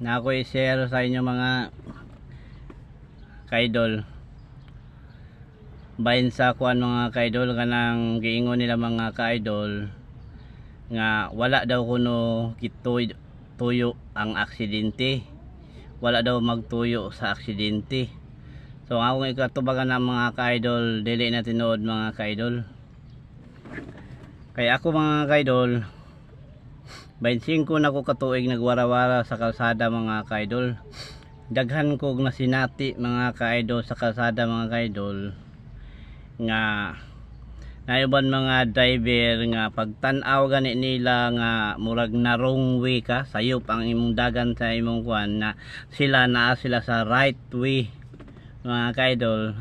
Na ako i-share sa inyo, mga kaidol. Bahin sa kuan, mga kaidol, kanang giingon nila, mga kaidol, nga wala daw kuno gituyo tuyo ang aksidente, wala daw magtuyo sa aksidente. So ang akong ikatubagan ng mga kaidol, dili na tinuod, mga kaidol. Kaya ako, mga kaidol, 25 na ko katuig nagwarawara sa kalsada, mga kaidol. Daghan kog nasinati, mga kaidol, sa kalsada, mga kaidol, nga nayuban mga driver nga pagtan-aw gani nila nga murag na wrong way ka, sayop ang imong dagan sa imong kuan na sila naa sila sa right way, mga kaidol.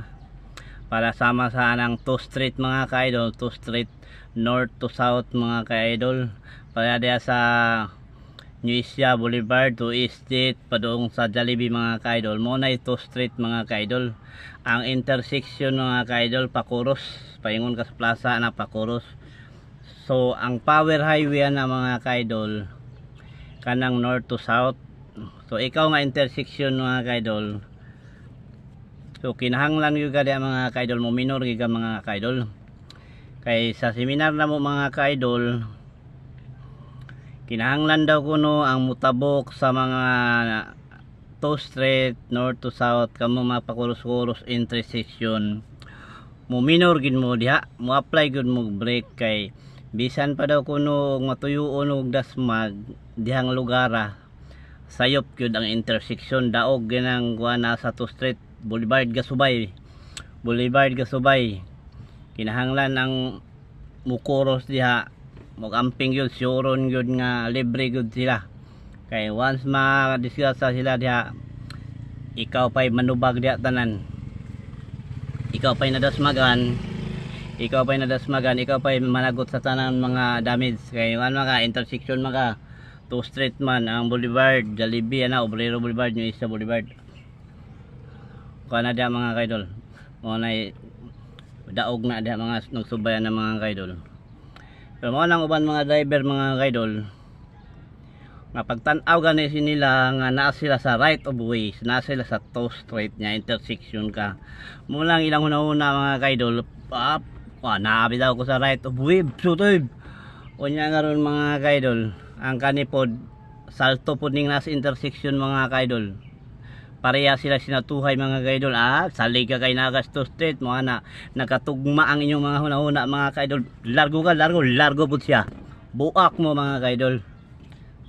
Para sama sa anang 2 street, mga kaidol, 2 street, north to south, mga kaidol, para diya sa New Asia Boulevard to East Street padung sa Jollibee, mga kaidol. Mo na 2 street, mga kaidol, ang intersection, mga kaidol, Pakuros, paingon ka sa plaza na Pakuros. So ang power highway na, mga kaidol, kanang north to south. So ikaw nga intersection, mga kaidol, so kinahanglan gyud ka diya, mga kaidol, mo minor gyud ka, mga kaidol. Kay sa seminar na mo, mga kaidol, kinahanglan daw kuno ang mutabok sa mga to street, north to south, kamo mapakuros-kuros intersection, mo minor gid mo diha, mo apply gud mo brake, kay bisan pa daw kuno og matuyoon og dasmag dihang lugara, sayop gyud ang intersection, daog ginang kuan na sa to street, Boulevard Gasubay, Boulevard Gasubay. Kinahanglan ang mukuros diha mag-amping yun, suron yun nga libre gyud sila, kay once ma-disgrasya sila diha, ikaw pa'y manubag diha tanan. Ikaw pa'y nadasmagan, ikaw pa'y nadasmagan, ikaw pa'y managot sa tanan mga damage, kay ano ka intersection, maka two street man ang Boulevard Jollibee ana, Obrero Boulevard, New Asia Boulevard kuha na diha, mga kaidol. Mo na daog na diha mga nagsubayan ng mga kaidol. Pero mo nang uban mga driver, mga kaidol, nga pagtan-aw gani nila nga naa sila sa right of way, naa sila sa two street nga intersection ka mo lang, ilang una-una, mga kaidol, up ah, naabi daw ko sa right of way. Sutoy unya nga ron, mga kaidol, ang kanipod salto pod ning nasa intersection, mga kaidol. Pareha sila sinatuhay, mga kaidol. Ah, salig ka kay nagas to street mo ana, nakatugma ang inyong mga hunahuna, mga kaidol. Largo ka, largo largo pud siya, buak mo, mga kaidol.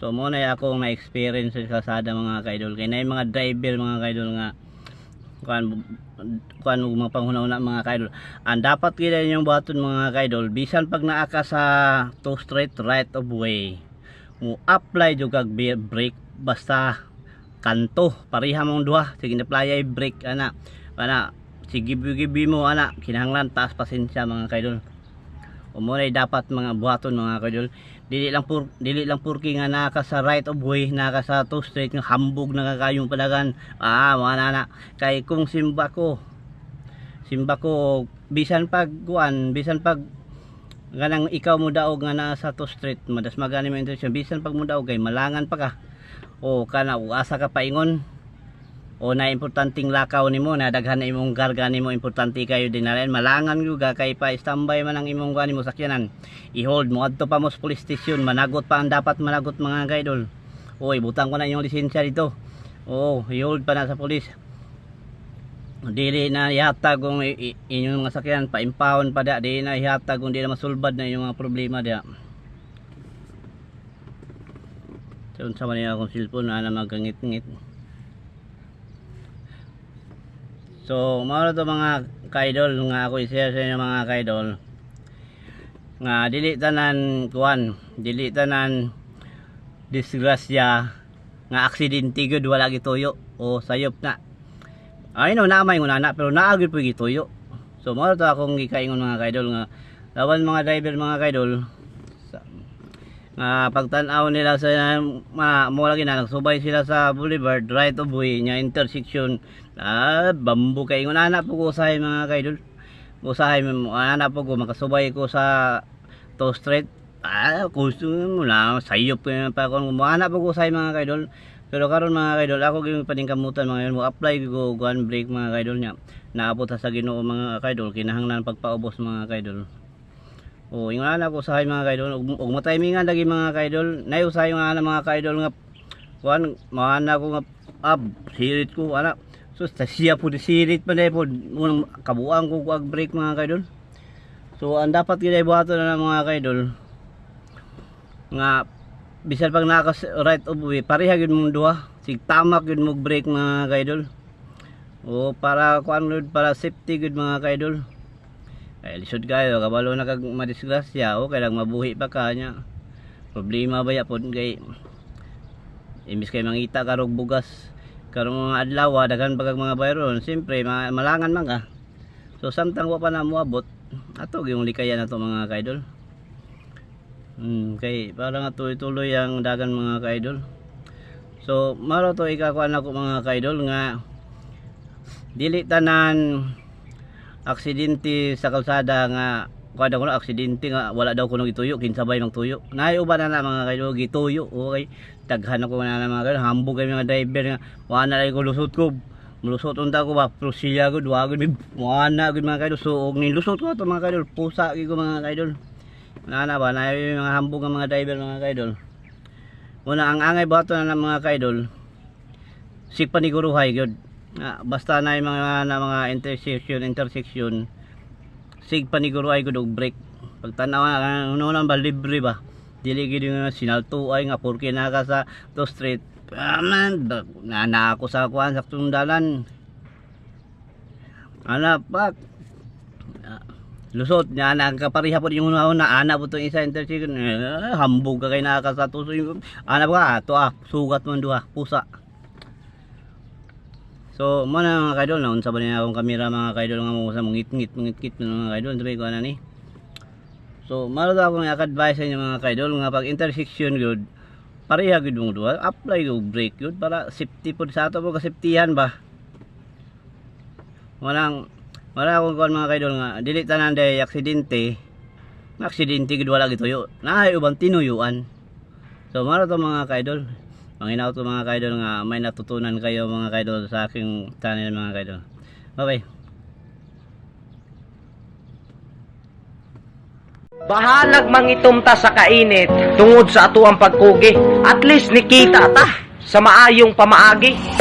So mo na akong na-experience sa kalsada, mga kaidol, kay na mga driver, mga kaidol, nga kuan kuan og mga panghuna-huna, mga kaidol. Ang dapat gid inyong buhaton, mga kaidol, bisan pag naa ka sa two street right of way, mo apply jud kag brake basta kanto pareha mong duha. Sige na, apply brake ana ana, sige gibi mo ana. Kinahanglan taas pasensya, mga kaidol. O mo na dapat mga buhaton, mga kaidol. Dili lang purki nga naa ka sa right of way, naa ka sa two street, nga hambog na kayong padagan. Ah, mga nana, kay kung simba ko bisan pag kuan, bisan pag ganang ikaw mo daog nga naa sa two street, madasmagan mo intersection, bisan pag mo daog kay malangan pa ka o kana ug asa ka paingon o na importanteng lakaw nimo na daghan na imong karga nimo, importante kayo din na malangan gyud ka, kay pa standby man ang imong kuan nimo sakyanan, i-hold mo adto pa mo sa police station, managot pa ang dapat managot, mga kaidol. Oy, butang ko na inyong lisensya dito. Oh, i-hold pa na sa police, dili na ihatag kung inyong mga sakyanan, pa-impound pa da, dili na ihatag kung di na masulbad na inyong mga problema diha. So unsa man niya akong cellphone na magangit-ngit. So mao na to, mga kaidol, nga ako i-share sa inyo, mga kaidol, nga dili tanan kuan, dili tanan disgrasya nga aksidente gyud wala gituyo o sayop na. Ay no, naamay ngunana na, pero naa gyud po gituyo. So mao to akong gikaingon, mga kaidol, nga lawan mga driver, mga kaidol, nga pagtan-aw nila sa ma, mo lagi na nagsubay sila sa boulevard right of way nya intersection, ah, bambo kay ingon ana po ko usahay, mga kaidol. Usahay mo ana po ko makasubay ko sa to street. Ah, gusto mo na sayop ko pa kon mo pa ko say mga kaidol. Pero karon mga kaidol, ako gyud paningkamutan mga kaidol, mo apply ko gun brake mga kaidol nya. Naabot sa Ginoo mga kaidol, kinahanglan pagpaubos mga kaidol. O, ingon ana ko usahay mga kaidol, ug matimingan lagi mga kaidol. Nay usahay nga ana mga kaidol nga kuan maana ko nga ab sirit ko ana. So sa siya po sirit pa na po unang kabuang ko ag brake mga kaidol. So ang dapat gyud ay buhaton na mga kaidol nga bisan pag naka right of way, pareha gyud mong duha, sig tamak gyud mo brake mga kaidol. O para kuan gyud, para safety gyud mga kaidol. Ay lisod kayo, kabalo na kag madisgrasya, okay lang mabuhi pa ka nya. Problema ba ya pod kay imbis kay mangita karog bugas karong mga adlaw, daghan pa kag mga bayron, siyempre malangan man ka. So samtang wa pa na moabot, ato gyung likayan nato mga kaidol. Kay para nga tuloy-tuloy ang dagan mga kaidol. So maro to ikakuan ako mga kaidol nga dili tanan aksidente sa kalsada nga kuan ko na aksidente nga wala daw kuno gituyo, kinsa bay magtuyo. Naay uban na na mga kaidol gituyo. Okay, daghan ako na na mga kaidol, hambog kay mga driver nga wala na ko lusot ko. Mulusot unta ko ba, pero siya gud wa gud wala gud mga kaidol. So og nilusot ko to mga kaidol, pusa gyud ko mga kaidol. Nana ba na yung mga hambog ng mga driver mga kaidol. Una ang angay buhaton na ng mga kaidol, sig paniguruhay gyud. Ah, basta na yung mga na mga intersection intersection, sig paniguruhay gud og brake. Pag tanaw na ano lang ba, libre ba? Dili gyud nga sinalto ay nga porke na ka sa to street. Ah, man, na, na ako sa kuan sa dalan. Ana pak. Ah, lusot niya na ang kapareha po yung una ana po itong isa intersection, eh, hambog ka kay naka sa tuso yung ana ba ato, ah, sugat man duha pusa. So mo na mga kaidol, naunsa ba niya akong kamera mga kaidol nga mo sa mungit-ngit mungit-ngit mga kaidol, sabi ko ana ni. So maro daw akong advice sa inyo mga kaidol nga pag intersection gyud, pareha gyud mong duha, apply og brake gyud para safety pod sa ato po, kasafetyhan ba. Walang wala akong kuan mga kaidol nga dili tanan day aksidente aksidente gid wala gituyo, naay ubang tinuyuan. So maro to mga kaidol, manginaw to mga kaidol nga may natutunan kayo mga kaidol sa aking channel mga kaidol. Bye bye. Bahalag mangitom ta sa kainit tungod sa ato ang pagkugi. At least nikita ta sa maayong pamaagi.